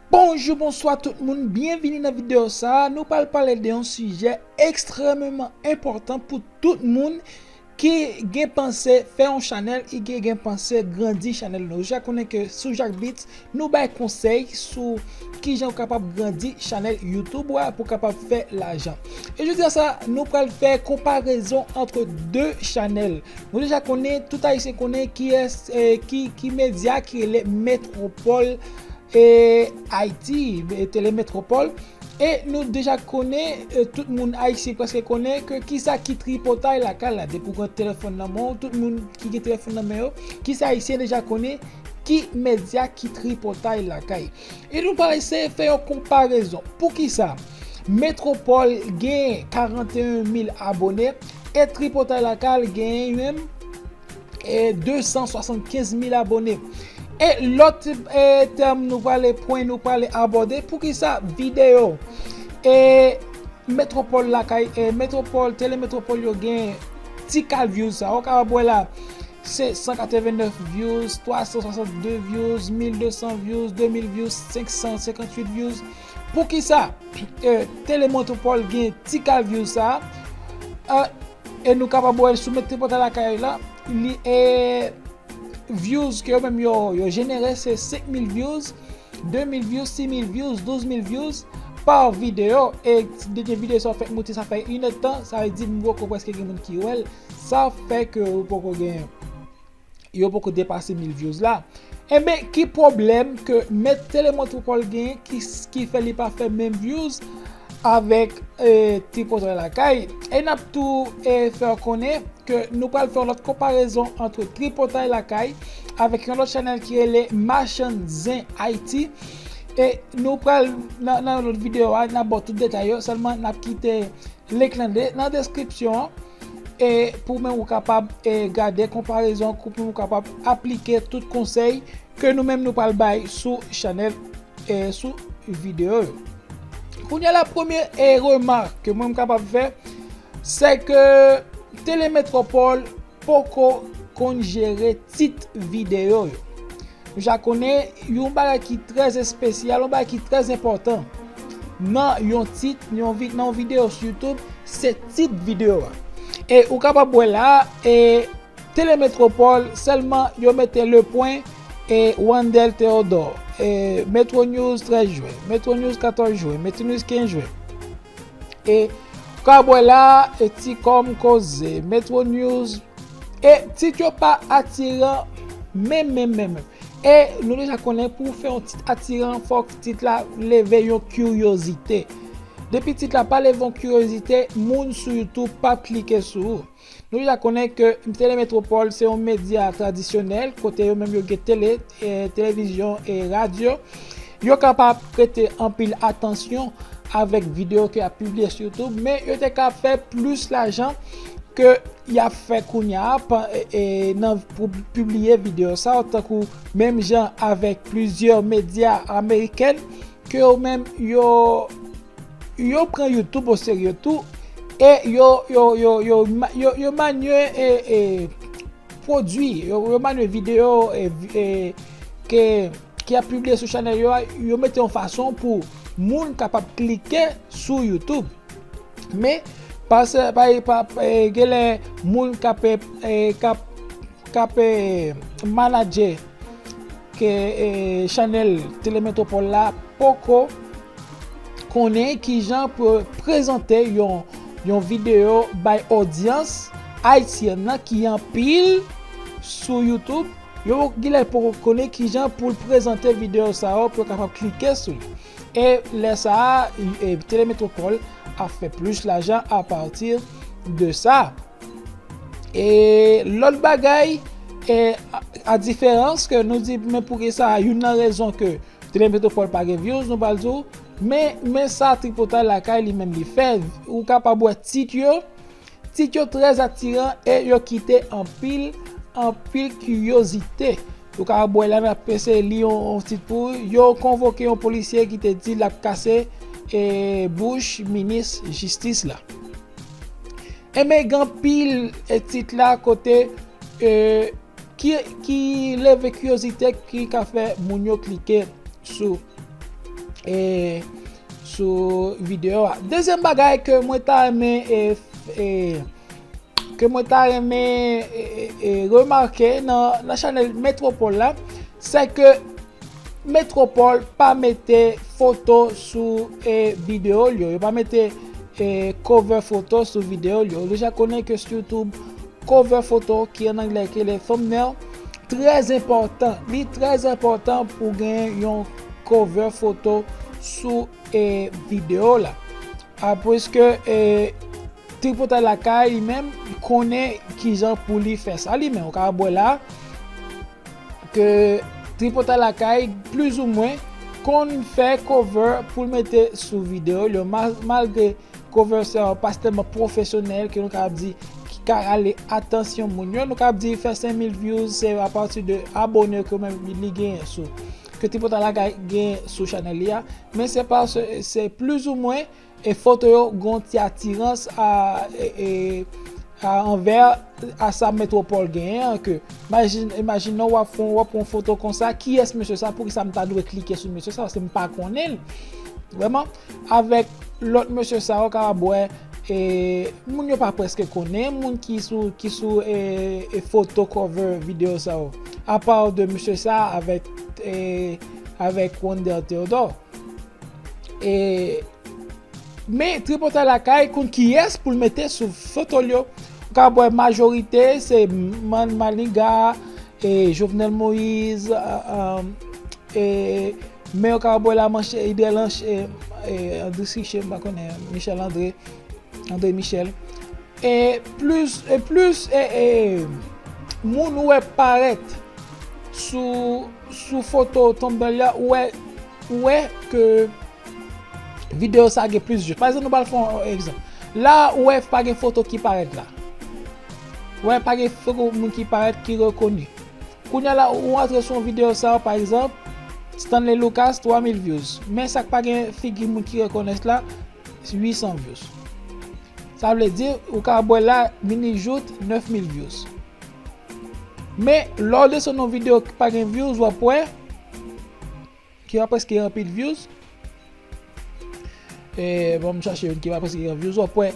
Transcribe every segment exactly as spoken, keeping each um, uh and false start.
Bonjou, bonswa tout moun, byenvini nan videyo sa a. Nou pral pale de yon sijè ekstrèmeman enpòtan pou tout moun ki gen panse fè yon chanèl, e ki gen panse grandi chanèl nou. Ou ja konnen ke sou Jak Beats, nou bay konsèy sou kijan ou kapab grandi chanèl YouTube ou a pou kapab fè lajan. E jodi a sa, nou pral fè konparezon ant de chanèl. Nou deja konnen, tout Ayisyen konnen kiyès, eh, ki, ki medya ki rele Metropole e Ayiti, e Tele Metropole. E nou deja konnen, e tout moun Ayisyen prèske konnen ke kisa ki tripotay lakay la. Depi w gen telefòn nan men w, tout moun ki gen telefòn nan men yo, kisa Ayisyen deja konnen ki medya ki tripotay lakay. E nou pral eseye fè yon konparezon. Poukisa Metropole gen karannteyen mil abone e Tripotay Lakay genyen menm e de san swasannkenz mil abone. E lòt, e, tèm nou prale, pwen nou prale abòde, poukisa videyo e Metropole Lakay, e Metropole, Tele Metropole yo gen ti kal views sa. Ou kapab wè la, se san katrevennèf views, twa san swasannde views, mil de san views, de mil views, senk san senkantuit views. Poukisa, e, Tele Metropole gen ti kal views sa? E, e nou kapab wè sou Metropole Lakay la, li, e, views ke yo menm yo, yo jenere, se senk mil views, de mil views, sis mil views, douz mil views pa videyo. E dènye videyo sa w fèk moute, sa fè inèdtan, sa vle di m poko prèske gen moun ki wè l. Sa fè ke ou poko gen, yo poko depase mil views la. Enben, ki pwoblèm ke Met Tele Metropole genyen ki, ki fè li pa fè menm views avèk, e, Tripotay Lakay? E n ap tou, e, fè w konnen ke nou pral fè yon lòt konparezon ant Tripotay Lakay avèk yon lòt chanèl ki rele Machann Zen Ayiti. E nou pral, nan, nan yon lòt videyo a, n ap ba w tout detay yo, sèlman n ap kite link lan de-, nan deskripsyon an, e pou menm ou kapab, e, gade konparezon, pou menm ou kapab aplike tout konsèy ke nou menm nou pral bay sou chanèl, e, sou videyo yo. Kounye a la, premye, e, remak ke mwen m kapab fè, se ke Tele Metropole poko konn jere tit videyo yo. Nou ja konnen yon bagay ki trè espesyal, yon bagay ki trè enpòtan nan yon tit, yon vi-, nan yon videyo sou YouTube, se tit videyo a. E ou kapab wè la, e Tele Metropole, sèlman yo mete le pwen e Wandel Theodore, e Metro News trèz jen, Metro News katòz jen, Metro News kenz jen. E ka w wè la, e Ti Kòm Koze, Metro News, e tit yo pa atiran menm, menm, menm, menm. E nou deja konnen pou w fè yon tit atiran, fòk tit la leve yon kiryozite. Depi tit la pa leve yon kiryozite, moun sou YouTube p ap klike sou ou. Nou deja konnen ke Tele Metropole se yon medya tradisyonèl, kote yo menm yo gen tele, e, televizyon e radyo. Yo kapab prete anpil atansyon avèk videyo ke y ap pibliye sou YouTube, men yo te ka fè plis lajan ke y ap fè kounye a, pa-, e, e, nan pou pibliye videyo sa yo, tankou menm jan avèk plizyè medya ameriken, ke yo menm yo, yo pran YouTube o serye tou, e yo, yo, yo, yo, ma-, yo, yo manye, e, e, pwodui, yo, yo manye videyo, e, vi-, e, ke, ki ap pibliye sou chanèl yo a, yo mete yon fason pou moun kapab klike sou YouTube. Men, pa se, pa, pa, e, genlè moun k ap, e, k ap, k ap, e, manadje ke, e, chanèl Tele Metropole la poko konnen kijan pou prezante yon, yon videyo bay odyans ayisyèn nan ki anpil sou YouTube. Yo genlè poko konnen kijan pou l prezante videyo sa yo pou yo kapab klike sou li. E lè sa a, e, Tele Metropole ap fè plis lajan apati de sa. E lòt bagay, e, a, a diferans ke nou di, men poukisa youn nan rezon ke Tele Metropole pa gen views, nou pral di w, men, men sa Tripotay Lakay li menm li fè, ou kapab wè tit yo, tit yo trè atiran e yo kite anpil, anpil kiryozite. Ou kapab wè la, n ap eseye li yon, yon tit pou ou. Yo konvoke yon polisye ki te di l ap kase, e, bouch minis jistis la. Enben, gen anpil, e, tit la kote, e, ki, ki leve kiryozite, ki ka fè moun yo klike sou, e, sou videyo a. Dezyèm bagay ke mwen ta renmen e, e, ke mwen ta renmen e, e, e, remake nan, nan chanèl Metropole la, se ke Metropole pa mete foto sou e, videyo l yo. Yo pa mete e, cover foto sou videyo l yo. Ou deja konnen ke sou YouTube, cover foto ki an anglè ki rele thumbnail, trè enpòtan. Li trè enpòtan pou gen yon cover foto sou e, videyo la. Apwèske e, Tripotay Lakay li menm konnen kijan pou li fè sa li menm. Ou ka wè la ke Tripotay Lakay plizoumwen konn fè cover pou l mete sou videyo l yo, ma- malgre cover sa yo pa tèlman pwofesyonèl ke nou ka di ki ka rale atansyon moun yo. Nou ka di fè senk mil views se apati de abone ke menm li genyen sou ke Tripotay Lakay genyen sou chanèl li a, men se pa se, se plizoumwen e foto yo gon ti atirans a, e, e, a anvè a sa Metropole genyen an ke imajin, imajin non w ap fè w ap pran foto konsa, kiyès mesye sa, poukisa m ta dwe klike sou mesye sa paske m pa konnen l vrèman, avèk lòt mesye sa yo ka wè e, moun yo pa prèske konnen moun ki sou ki sou e, e foto cover videyo sa yo apa de mesye sa avèk e, avèk Wonder Theodore e, men Tripotay Lakay konn kiyès pou l mete sou foto l yo. Ou ka wè majorite se Man Maniga, e, Jovenel Moïse, e, e, men ou ka wè la manche Idrèl Anche, e, e, André Riché, m pa konnen, Michel André, André Michel. E plis, e plis e, e, moun ou wè parèt sou, sou foto thumbnail la, ou wè, ou wè ke videyo sa gen plis views. Pa egzanp, nou pral fè yon egzanp. La, ou wè pa gen foto ki parèt la. Ou wè pa gen foto moun ki parèt ki rekoni. Kounye a la, ou antre sou yon videyo sa, pa egzanp, Stanley Lucas, twa mil views. Men sa k pa gen figi moun ki rekonèt la, uit san views. Sa vle di, ou ka wè la, Mini Jout, nèf mil views. Men, lè w desann yon videyo ki pa gen views, w ap wè, ki pa prèske gen anpil views. E, bon, m chache youn ki pa prèske gen views, w ap wè,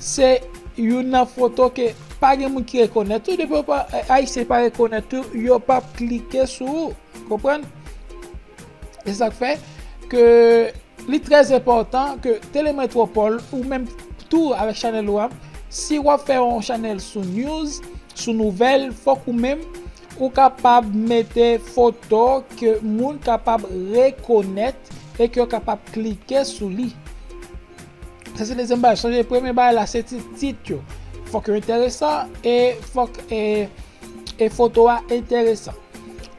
se youn nan foto ke pa gen moun ki rekonèt tou, depi yo pa, e, Ayisyen pa rekonèt tou, yo p ap klike sou ou, konprann? E sa k fè ke li trè enpòtan ke Telemetropole ou menm tou avèk chanèl ou a, si w ap fè yon chanèl sou news, sou nouvèl, fòk ou menm ou kapab mete foto ke moun kapab rekonèt e ke yo kapab klike sou li. Sa se dezyèm bagay. Sonje premye bagay la se ti tit yo. Fòk yo enteresan e fòk e, e foto a enteresan.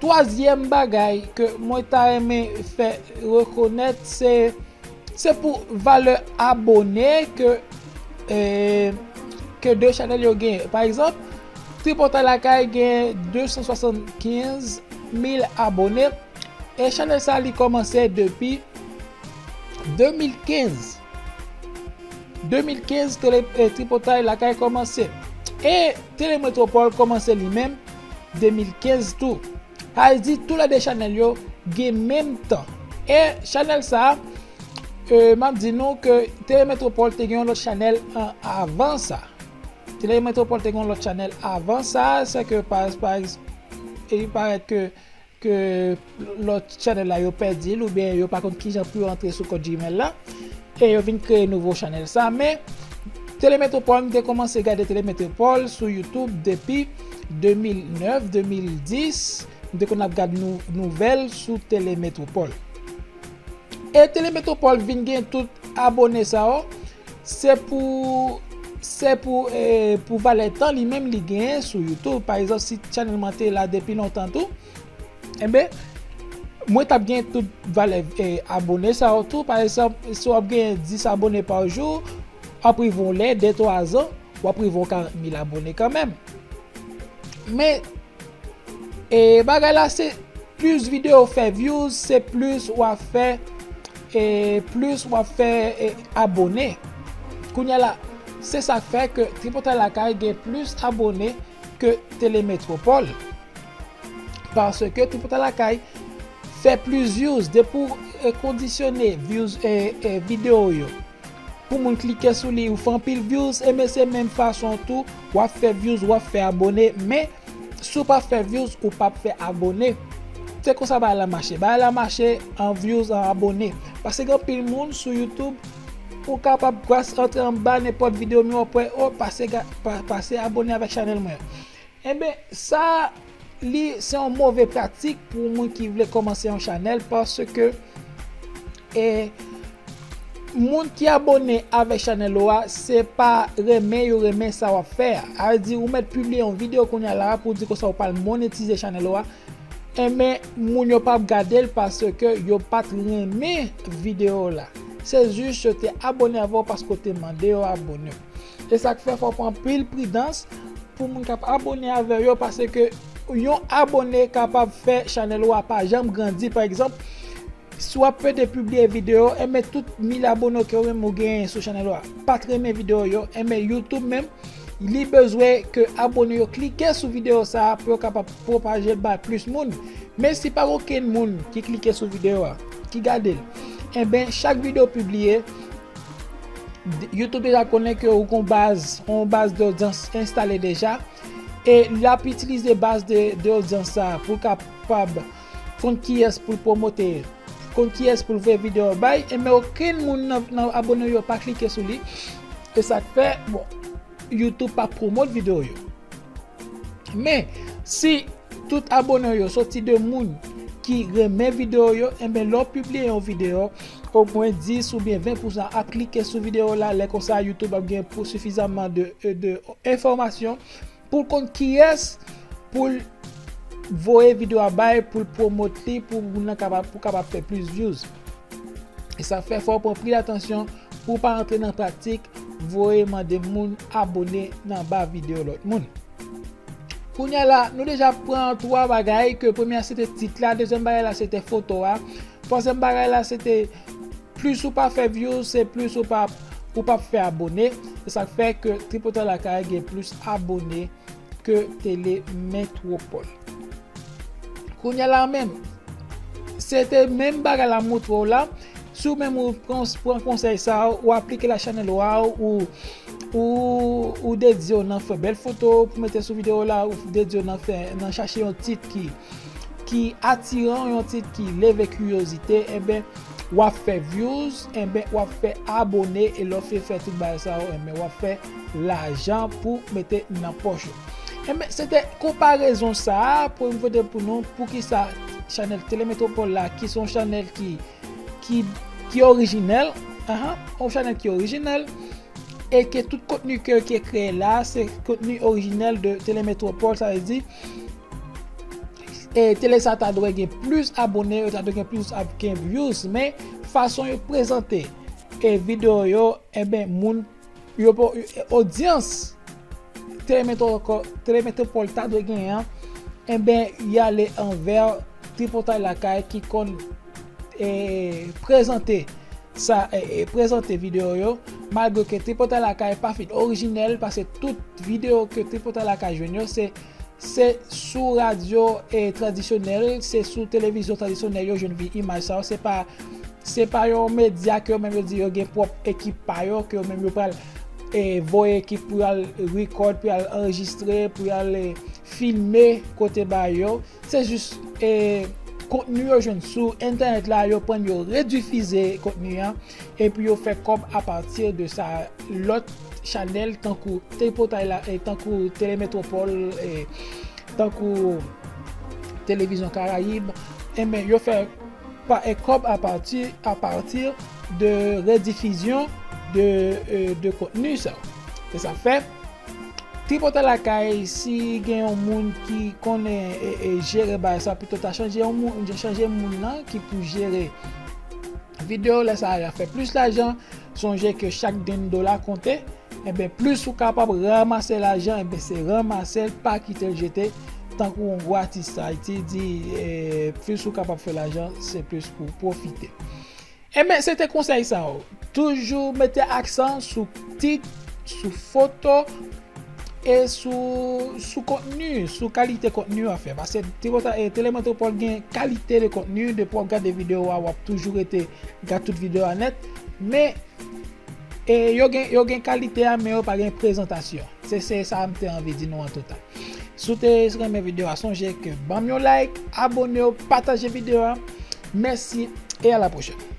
Twazyèm bagay ke mwen ta renmen fè rekonèt se, se pou valè abone ke, e, ke de chanèl yo genyen. Pa egzanp, Tripotay Lakay gen de san swasannkenz mil abone e chanèl sa li kòmanse depi de mil kenz. De mil kenz, tele, e, Tripotay Lakay kòmanse. E Telemetropole kòmanse li menm de mil kenz tou. Sa vle di, toulède chanèl yo gen menm tan. E chanèl sa, e, m ap di nou ke Telemetropole te gen yon lòt chanèl an, avan sa. Telemetropole te gen yon lòt chanèl avan sa, se ke pa, pa, e parèt ke ke lòt chanèl la yo pèdi l oubyen yo pa konn kijan pou yo antre sou kòd Gmail la e yo vin kreye nouvo chanèl sa. Men Telemetropole, m te kòmanse gade Telemetropole sou YouTube depi de mil nèf, de mil dis, m te konn ap gad nou, nouvèl sou Telemetropole. E Telemetropole vin gen tout abone sa yo, se pou, se pou, e, pou valè tan li menm li genyen sou YouTube. Pa egzanp, si chanèl mwen te la depi lontan tou, enben, mwen t ap gen tout valè, e, abone sa yo tou. Pa egzanp, si w ap gen dis abone pa jou, w ap rive yon lè, de twa zan, w ap rive yon karant mil abone kanmenm. Men, e, bagay la se plis videyo fè views, se plis w ap fè, e, plis w ap fè, e, abone. Kounye a la, se sa k fè ke Tripotay Lakay gen plis abone ke Telemetropole. Paske Tripotay Lakay fè plis views. Depi w, e kondisyone views e, e videyo yo pou moun klike sou li, ou fè anpil views, e men se menm fason tou, w ap fè views, w ap fè abone, men si w pa fè views, ou p ap fè abone. Se konsa bagay la mache. Bagay la mache an views, an abone. Paske gen anpil moun sou YouTube, ou kapab gras antre anba nenpòt videyo m yo, w ap wè, o, pase, ga- pa- pase abone avèk chanèl mwen. Enben, sa, li se yon move pratik pou moun ki vle kòmanse yon chanèl, paske e, moun ki abone avèk chanèl ou a, se pa renmen yo renmen sa w ap fè a. A vle di, ou mèt pibliye yon videyo kounye a la pou di konsa ou pral monetize chanèl ou a. Enben, moun yo p ap gade l paske yo pa t renmen videyo la. Se jis yo te abone avè w paske w te mande yo abone. E sa k fè fò w pran anpil pridans pou moun k ap abone avè yo, paske yon abone kapab fè chanèl ou a pa janm grandi. Pa egzanp, si w ap pede pibliye videyo, enben tout mil abone ke ou menm ou genyen sou chanèl ou a pa t renmen videyo yo, enben YouTube menm, li bezwen ke abone yo klike sou videyo sa a pou yo kapab pwopaje l bay plis moun. Men si pa gen okenn moun ki klike sou videyo a, ki gade l, enben chak videyo pibliye, YouTube deja konnen ke ou gon baz, yon baz de odyans enstale deja, e l ap itilize baz de, de odyans sa a pou l kapab konn kiyès pou l pwomote, konn kiyès pou l voye videyo bay, enben okenn moun nan, nan abone yo pa klike sou li. E sa k fè, bon, YouTube pa pwomot videyo yo. Men, si tout abone yo soti de moun ki renmen videyo yo, enben lè w pibliye yon videyo, omwen dis oubyen ven pousan ap klike sou videyo la, lè konsa YouTube ap gen pou sifizaman de, de enfòmasyon pou l konn kiyès pou l voye videyo a bay, pou l pwomot li, pou moun nan kapab, pou kapab fè plis views. E sa fè fò w pran pri atansyon pou w pa rantre nan pratik voye mande moun abone nan ba videyo lòt moun. Kounye a la, nou deja pran twa bagay, ke premye a se te tit la, dezyèm bagay la se te foto a, twazyèm bagay la se te plis ou pa fè views, se plis ou pa, ou p ap fè abone. Se sa k fè ke Tripotay Lakay gen plis abone ke Tele Metwopòl. Kounye a la menm, se te menm bagay la m montre w la. Si w menm ou pran, pran konsèy sa a, ou aplike l a chanèl ou a, ou, ou, ou dedye w nan fè bèl foto pou mete sou videyo la, ou dedye w nan fè, nan chache yon tit ki, ki atiran, yon tit ki leve kiryozite, enben, w ap fè views, enben, w ap fè abone, e lè w fin fè tout bagay sa yo, enben, w ap fè lajan pou mete nan pòch ou. Enben, se te konparezon sa a pou m pote pou nou, poukisa chanèl Tele Metwopòl la, ki se yon chanèl ki, ki, ki orijinèl, ahan, yon chanèl ki orijinèl, e ke tout kontni ke, ke kreye la, se kontni orijinèl de Tele Metwopòl, sa vle di, e tele sa ta dwe gen plis abone, yo ta dwe gen plis ab-, gen views, men fason yo prezante e videyo yo, enben, moun, yo, po- e odyans Tele Metwopòl, Tele Metwopòl ta dwe genyen an, enben, y ale anvè Tripotay Lakay ki konn, e, prezante sa, e, e, prezante videyo yo, malgre ke Tripotay Lakay pa fin orijinèl, paske tout videyo ke Tripotay Lakay jwenn yo, se, se sou radyo, e, tradisyonèl, se sou televizyon tradisyonèl yo jwenn vi-, imaj sa yo, se pa, se pa yon medya ke yo menm yo di yo gen pwòp ekip pa yo, ke yo menm yo pral, e, voye ekip pou y al rekòd, pou y al anrejistre, pou y al, e, filme kote ba yo. Se jis, e, kontni yo jwenn sou entènèt la, yo pran, yo redifize kontni an, epi yo fè kòb apati de sa. Lòt chanèl tankou Tripotay la, e, tankou Tele Metwopòl, e, tankou Televizyon Karayib, enben, yo fè pa, e, kòb apati, apati de redifizyon de, e, de kontni sa. E sa fè, Tripotay Lakay, si gen yon moun ki konnen, e, e, jere bagay sa, pito ta chanje yon moun, chanje moun nan ki pou jere videyo, lè sa a, y a fè plis lajan. Sonje ke chak grenn dola konte. Enben, plis ou kapab ranmase lajan, enben, se ranmase l, pa kite l jete. Tankou yon gwo atis Ayiti di, e, plis ou kapab fè lajan, se plis pou pwofite. Enben, se te konsèy sa yo. Toujou mete aksan sou tit, sou foto, e sou, sou kontni, sou kalite kontni w ap fè. Paske Tripotay, e, Telemetropole gen kalite de kontni, depi w ap gade videyo a, w ap toujou rete gade tout videyo a nèt. Men, e, yo gen, yo gen kalite a, men yo pa gen prezantasyon. Se, se sa m te anvi di nou an total. Si w te renmen videyo a, sonje ke ban m yon like, abone w, pataje videyo a. Mèsi e a la pwochèn.